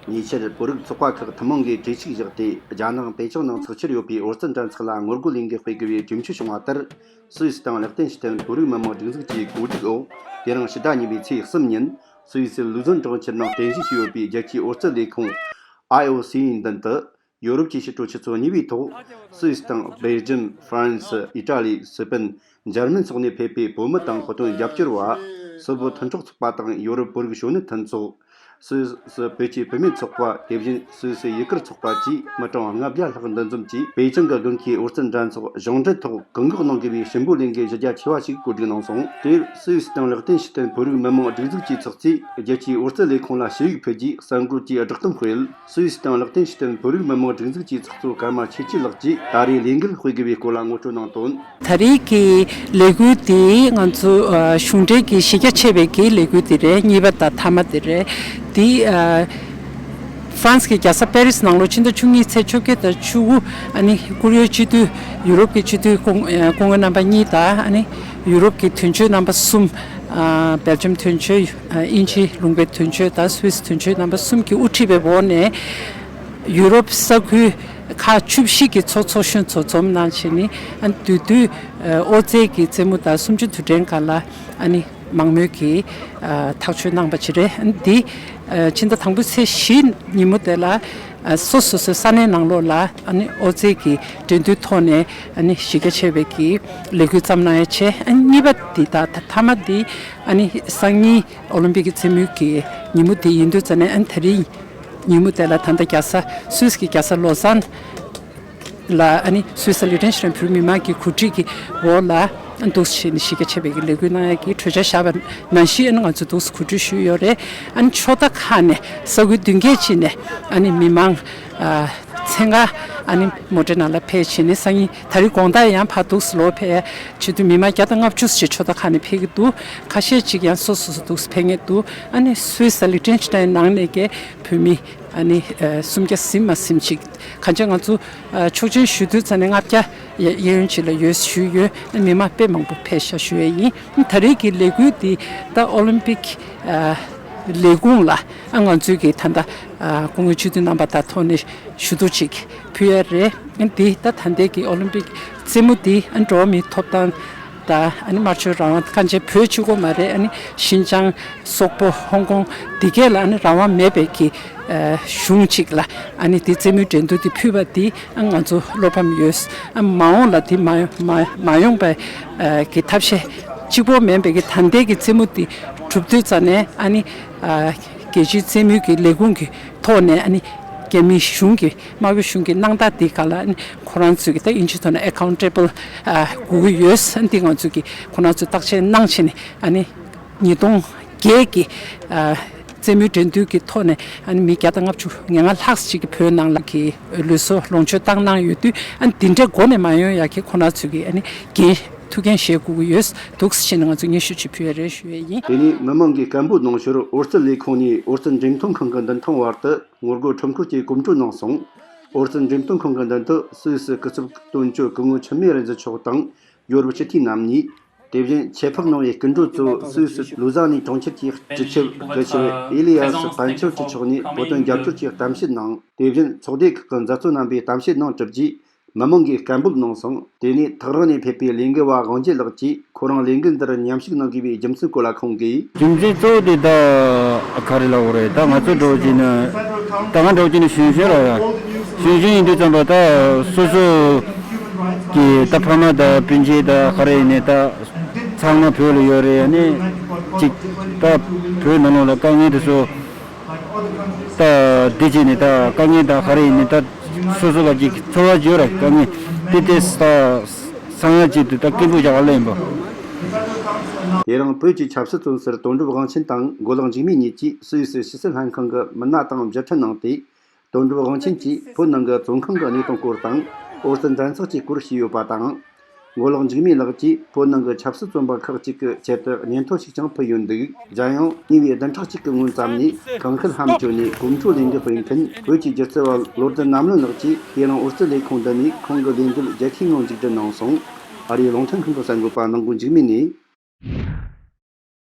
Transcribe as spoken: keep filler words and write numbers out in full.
ཉེ་ཆར། བོད་རིགས་ཚོགས་པ་ཁག་ཐུན་མོང་གིས་གྲོས་ཆོད་བཞག་སྟེ། རྒྱ་ནག་པེ་ཅིང་ནང་འཚོགས་འཆར་ཡོད་པའི་ཨོ་རྩལ་འགྲན་ཚོགས་ལ་ངོ་རྒོལ་ལས་འགུལ་སྤེལ་དགོས་པའི་གྲོས་ཆོད་བྱུང་བ་ལྟར། སུད་སི་དང་ལེགས་ཏེན་ཤི་ཏན་བོད་རིགས་མི་མང་སྒྲིག་འཛུགས་ཀྱི་གོ་སྒྲིག་འོག་དེ་རིང་ཕྱི་ཟླ་གཉིས་པའི་ཚེས་གསུམ་ཉིན། སུད་སི་ལུ་ཛོན་གྲོང་ཁྱེར་ནང་རྟེན་གཞི་བྱས་ཡོད་པའི་རྒྱལ་སྤྱིའི་ཨོ་རྩལ་ལས་ཁུངས། ཨའི་ཨོ་སི་ཡི་མདུན་དུ། ཡོ་རོབ་ཀྱི་ཕྱི་དྲོ་ཆུ་ཚོད་གཉིས་པའི་ཐོག་སུད་སི་དང་སྦེལ་ཇམ། ཧྥ་རན་སི། ཨི་ཏྲ་ལི། སི་པན། འཇར་མན་སོགས་ནས་ཕེབས་པའི་བོད་མི་དང་བོད་དོན་རྒྱབ་སྐྱོར་བ། སུད་བོད་མཐུན་གྲོགས་ཚོགས་པ་དང་ཡོ་རོབ་བོད་རིགས་གཞོན་ནུ་མཐུན་ཚོགས། སུད་སི་བོད་ཀྱི་བུད་མེད་ཚོགས་པ། དེ་བཞིན་སུད་སི་ཡུལ་གུར་ཚོགས་པ་བཅས་མི་གྲངས་ལྔ་བརྒྱ་ལྷག་འདུ་འཛོམས་ཀྱིས། པེ་ཅིང་གི་དགུན་ཁའི་ཨོ་རྩལ་འགྲན་ཚོགས་གཞུང་འབྲེལ་ཐོག་བཀག་འགོག་གནང་དགོས་པའི་ཞིབ་འབྱོར་ལས་འགུལ་གཞི་རྒྱ་ཆེ་བ་ཞིག་གོ་སྒྲིག་གནང་སོང་། དེར་སུད་སི་དང་ལེགས་ཏེན་ཤི་ཏན་བོད་རིགས་མི་མང་སྒྲིག་འཛུགས་ཀྱི་ཚོགས་གཙོས་རྒྱལ་སྤྱིའི་ཨོ་རྩལ་ལས་ཁུངས་ལ་ཞུ་ཡིག་ཕུལ་རྗེས་གསར་འགོད་ཀྱིས་བསྒྲགས་གཏམ་སྤེལ། སུད་སི་དང་ལེགས་ཏེན་ཤི་ཏན་བོད་རིགས་མི་མང་སྒྲིག་འཛུགས་ཀྱི་ཚོགས་གཙོ་ཀརྨ་ཆོས་སྐྱིད་ལགས་ཀྱིས། ད་རེས་ལས་འགུལ་སྤེལ་དགོས་པའི་སྐོར་ལ་ངོ་སྤྲོད་གནང་དོན། ད་རེས་ཀྱི་ལས་འགུལ་འདི་ང་ཚོ་ཨ་གཞུང་འབྲེལ་གྱི་གཞི་རྒྱ་ཆེ་བའི་གི་ལས་འགུལ་འདི་རེད། གཉིས་པ་དང་མཐའ་མ་འདི་རེད། འདི་ཨ་ཧྥ་རན་སི་གི་རྒྱལ་ས་པེ་རི་སི་ནང་ལོ་ཕྱི་ཟླ་བཅུ་གཉིས་ཚེས་བཅོ་བརྒྱད་དང་བཅུ་དགུ། ཨ་ནི་བཀུར་འོས་སྤྱི་འཐུས། ཡུ་རོབ་ཀྱི་སྤྱི་འཐུས་སྐུ་ཨ་སྐུ་ངོ་རྣམ་པ་གཉིས་དང་། ཨ་ནི་ཡུ་རོབ་ཀྱི་དོན་གཅོད་རྣམ་པ་གསུམ། ཨ་སྦེལ་ཇམ་དོན་གཅོད། ཨ་དབྱིན་ཇི་ལུང་པའི་དོན་གཅོད་དང་སུད་སི་དོན་གཅོད་རྣམ་པ་གསུམ་གྱིས་དབུ་ཁྲིད་པའི་འོག་ནས། ཡུ་རོབ་ས་ཁུལ་ཁག་བཅུ་བཞི་གི་ཚོགས་ཚོགས་གཞོན་ཚོ་འཛོམས་གནང་བྱས་ནས། ཨ་ནི་བསྡུས་བསྡུས་ཨ་ཨོ་རྩལ་གྱི་རྩེད་མོ་དང་གསུམ་བཅུ་དུས་དྲན་སྒང་ལ། ཨ་ནི་མང་མོས་ཀྱིས་ཨ་ཐག་གཅོད་གནང་པ་ཅིག་རེད། ཨ་ནི་འདི་ཨ་ཕྱི་ཟླ་དང་པོའི་ཚེས་བཞི་ཉིན་མོ་དེ་ལ། ཨ་སོ་སོ་སོའི་ས་གནས་ནང་ལོགས་ལ། ཨ་ནི་ཨོ་རྩལ་གྱི་འགྲན་བསྡུར་ཐོག་ནས། ཨ་ནི་གཞི་རྒྱ་ཆེ་བའི་གི་ལས་འགུལ་བརྩམས་གནང་ཡ་བྱས། ཨ་ནི་གཉིས་པ་འདི་དང་ད་མཐའ་མ་འདི་ཨ་ནི་སང་ཉིན་ཨོ་ལིམ་པིག་གི་རྩེད་མོའི་གི་ཉིན་མོ་དེ་ཡིན་དུས་ཙ་ནས། ཨ་ནི་ད་རེས་ཉིན་མོ་དེ་ལ་ད་ལྟ་རྒྱལ་ས་སུད་སི་གི་རྒྱལ་ས་ལོ་ཟན་ལ། ཨ་ནི་སུད་སི་ལི་ཏེན་ཤི་ཏན་བོད་མི་མང་གི་གོ་སྒྲིག་གི་འོག་ལ། ཨ་ནི་འདུག་སེ་བྱས་ནས་གཞི་རྒྱ་ཆེ་བའི་གི་ལས་འགུལ་གནང་ཡ་གི་གྲོས་འཆར་བཞག་པ་ནང་བཞིན། ཨ་ནི་ང་ཚོས་འདུག་སེ་གོ་སྒྲིག་ཞུས་ཡོད་རེད། ཨ་ནི་ཕྱོགས་མཐའ་ཁག་ནས་ས་ཁུལ་བདུན་བརྒྱད་ཅིག་ནས། ཨ་ནི་མི་མང་ཨ་ཚན་ཁག་ཨ་ནི་མོ་ཊའི་ནང་ལ་ཕེབས་བྱས་ནས། སང་ཉིན་ད་རེས་དགོང་དག་ཡང་ཕར་འདུག་སེ་ལོག་ཕེབས་ཡ་བྱེད་དུས། མི་མང་བརྒྱ་དང་ལྔ་བཅུ་ཞིག་ཕྱོགས་མཐའ་ཁག་ནས་ཕེབས་ཀྱི་འདུག་ཁ་ཤས་ཅིག་ཡང་སོ་སོ་སོ་འདུག་སེ་ཕེབས་མཁན་འདུག་ཨ་ནི་སུད་སི་ལི་ཏེན་ཤི་ཏན་ནང་ནས་ཀྱི་བོད་མི་ཨ་ནི་ཨ་སུམ་བརྒྱ་ཟིན་མ་ཟིན་ཅིག་གང་ཅི་ང་ཚོ་ཨ་ཆོག་མཆན་ཞུ་དུས་ཙ་ནས་ལྔ་བརྒྱ་གཡས་གཡོན་ཅིག་ལ་ཡོད་ཞུས་ཡོད། ཨ་ནི་མི་མང་དཔེ་མང་པོ་ཕེབས་ཤག་ཞུ་ཡས་ཡིན། ཨ་ནི་ད་རེས་ཀྱི་ལས་འགུལ་འདི་ད་ཨོ་ལིམ་པིག་ཨ་ལས་ཁུངས་ལ། ཨ་ང་ཚོའི་གི་ད་ལྟ་ཨ་སྐུ་ངོ་སྤྱི་འཐུས་རྣམ་པ་དང་ཐོག་ནས་ཞུ་གཏུག་ཅིག་ཕུལ་ཡ་རེད། ཨ་ནི་འདི་ད་ད་ལྟའི་གི་ཨོ་ལིམ་པིག་རྩེད་མོ་འདི། ཨ་ནི་འགྲོ་བ་མིའི་ཐོབ་ཐང་དང་། ཨ་ནི་སྨྲ་བརྗོད་རང་དབང་། གང་ཅི་བོད་གཅིག་པོ་མ་རེད། ཨ་ནི་ཤིན་ཅང་། སོག་པོ། ཧོང་ཀོང་འདི་གས་ལ་ཨ་ནི་རང་དབང་མེད་པའི་གི་ཨ་གཞུང་གཅིག་ལ། ཨ་ནི་འདི་རྩེད་མོའི་འགྲན་བསྡུར་འདི་ཕུལ་བ་འདི། ཨ་ང་ཚོ་བློ་ཕམ་ཡོད། ཨ་མ་འོངས་ལ་འདི་མ་མ་མ་ཡོང་པའི་ཨ་གི་ཐབས་ཤེས་གཅིག་པོ་མིན་པའི་གི་ད་ལྟའི་གི་རྩེད་མོ་འདི་གྲུབ་དུས་ཙ་ནས། ཨ་ནི་ཨ་རྒྱལ་སྤྱིའི་རྩེད་མོའི་གི་ལས་ཁུངས་ཀྱི་ཐོག་ནས། ཨ་ནི་རྒྱ་མིའི་གཞུང་གི་དམར་པོའི་གཞུང་གི་སྣང་དག་འདི་སྒང་ལ། ཨ་ནི་ཁོ་རང་ཚོས་གི་ད་དབྱིན་ཇིའི་ཐོག་ནས་ཨེ་ཀའུན་ཊེ་བལ་ཨ་དགོས་ཀྱི་ཡོད། ཨ་ནི་འདི་ང་ཚོས་གི་ཁོ་རང་ཚོས་བརྟག་དཔྱད་གནང་བྱས་ནས། ཨ་ནི་ཉིས་སྟོང་བརྒྱད་ཀྱི་ཨ་རྩེད་མོའི་འགྲན་བསྡུར་གྱི་ཐོག་ནས། ཨ་ནི་མི་བརྒྱ་དང་ལྔ་བཅུ་ང་ལྔ་ལྷག་ཅིག་གིས་བོད་ནང་ལ་གི་ལུས་སྲོག་ལོངས་སྤྱོད་བཏང་གནང་ཡོད་དུས། ཨ་ནི་འདི་འདྲའི་མགོ་ནས་མ་ཡོང་ཡག་གི་ཁོ་རང་ཚོས་གི་ཨ་ནི་འགན་ཐུགས་འགན་བཞེས་དགོས་ཀྱི་ཡོད་འདུག་ཟེར་ནས་ང་ཚོས་སྙན་ཞུ་ཅིག་ཕུལ་ཡ་རེད་ཞུ་ཡ་ཡིན། དེ་ནས་མི་མང་གིས་སྐད་འབོད་གནང་ཞོར། ཨོ་རྩལ་ལས་ཁུངས་ནས་ཨོ་རྩལ་འགྲེམས་སྟོན་ཁང་གི་མདུན་ཐང་བར་དུ་ངོ་རྒོལ་ཁྲོམ་སྐོར་གྱི་གོམ་བགྲོད་གནང་སོང་། ཨོ་རྩལ་འགྲེམས་སྟོན་ཁང་གི་མདུན་དུ་སུད་སི་སྐུ་ཚབ་དོན་གཅོད་སྐུ་ངོ་འཆི་མེད་རིག་འཛིན་མཆོག་དང་། ཡོ་རོབ་སྤྱི་འཐུས་རྣམ་གཉིས། དེ་བཞིན་ཆེད་ཕེབས་གནང་བའི་སྐུ་མགྲོན་གཙོ་བོ་སུད་སི་ལུ་ཛ་ནི་གྲོང་ཁྱེར་གྱི་སྤྱི་ཁྱབ་སྐུ་ཞབས་ཨེ་ལི་ཡ་སི་པན་ཆེལ་གྱི་མཆོག་ནས་བོད་དོན་རྒྱབ་སྐྱོར་གྱི་གཏམ་བཤད་གནང་། དེ་བཞིན་ཚོགས་སྡེ་ཁག་གི་མཛད་གཙོ་རྣམ་པས་གཏམ་བཤད་གནང་གྲུབ་རྗེས། མི་མང་གིས་སྐད་འབོད་གནང་སོང་། དེ་ནས་ཐག་རིང་ནས་ཕེབས་པའི་ལས་འགུལ་བ་དབང་རྒྱལ་ལགས་ཀྱིས་ཁོ་རང་ལས་འགུལ་འདིར་མཉམ་ཞུགས་གནང་དགོས་པའི་རྒྱུ་མཚན་སྐོར་ལ་ཁོང་གིས། རྒྱུ་མཚན་གཙོ་བོ་དེ་ད་ག་རེ་ལབ་དགོས་རེད། ད་ང་ཚོ་འདྲ་བོ་ཅིག་ནི། ད་ང་འདྲ་བོ་ཅིག་ནི་གཞོན་གཞོན་ར། གཞོན་གཞོན་ཡིན་དུས་ཙམ་པ། ད་སོ་སོ་གི་ད་ཕ་མ་དང་སྤུན་མཆེད་ད་ག་རེ་ཡིན་ནའི་ད་ཚང་མ་བོད་ལ་ཡོད་རེད། ཨ་ནི་ཅིག་ད་བོད་ནང་ལོགས་ལ་དཀའ་ངལ་དེ་ཚོ། ད་འདི་བྱས་ནས་ད་དཀའ་ངལ་ད་ག་རེ་ཡིན་ནའི་ད་སོ་སོ་ལ་ཅིག་ཚོར་བ་ཅིག་ཡོད་རེད། དཀའ་ངལ་དེ་དེ་ད་སང་ཡ་ཅིག་ཏུ་ད་སྐད་འབོད་རྒྱག་ག་སླེབས་ཡིན་པ། དེ་རིང་བོད་ཀྱི་ཆབ་སྲིད་བཙོན་ཟུར་དོན་གྲུབ་དབང་ཆེན་དང་མགོ་ལོག་འཇིགས་མེད་གཉིས་ཀྱིས་སུད་སི་ཕྱི་སྲིད་ལྷན་ཁང་གི་མི་སྣ་དང་མཇལ་འཕྲད་གནང་སྟེ། དོན་གྲུབ་དབང་ཆེན་གྱིས་བོད་ནང་གི་བཙོན་ཁང་གི་གནས་སྟངས་སྐོར་དང་། ཨོ་རྩལ་འགྲན་ཚོགས་ཀྱི་སྐོར་ཞུས་ཡོད་པ་དང་། མགོ་ལོག་འཇིགས་མེད་ལགས་ཀྱིས་བོད་ནང་གི་ཆབ་སྲིད་བཙོན་པ་ཁག་ཅིག་གི་ཆེད་དུ་སྙན་ཐོ་ཞིག་ཀྱང་ཕུལ་ཡོད་འདུག་གཞན་ཡང་ཉེ་བའི་བདུན་ཕྲག་གཅིག་གི་སྔོན་ཙམ་ནས་ཁང་ཁུལ་ལྷམ་གྱོན་ནས་གོམ་བགྲོད་ལས་འགུལ་སྤེལ་མཁན་བོད་ཀྱི་སྒྱུ་རྩལ་བ་བློ་ལྡན་རྣམ་གླིང་ལགས་ཀྱིས་དེ་རིང་ཨོ་རྩལ་ལས་ཁུངས་འདི་ནས་ཁོང་གི་ལས་འགུལ་རྒྱལ་ཁའི་ངང་མཇུག་སྒྲིལ་གནང་སོང་། ཨ་རིའི་རླུང་འཕྲིན་ཁང་གི་གསར་འགོད་པ་ནང་མགོན་འཇིགས་མེད་ནས།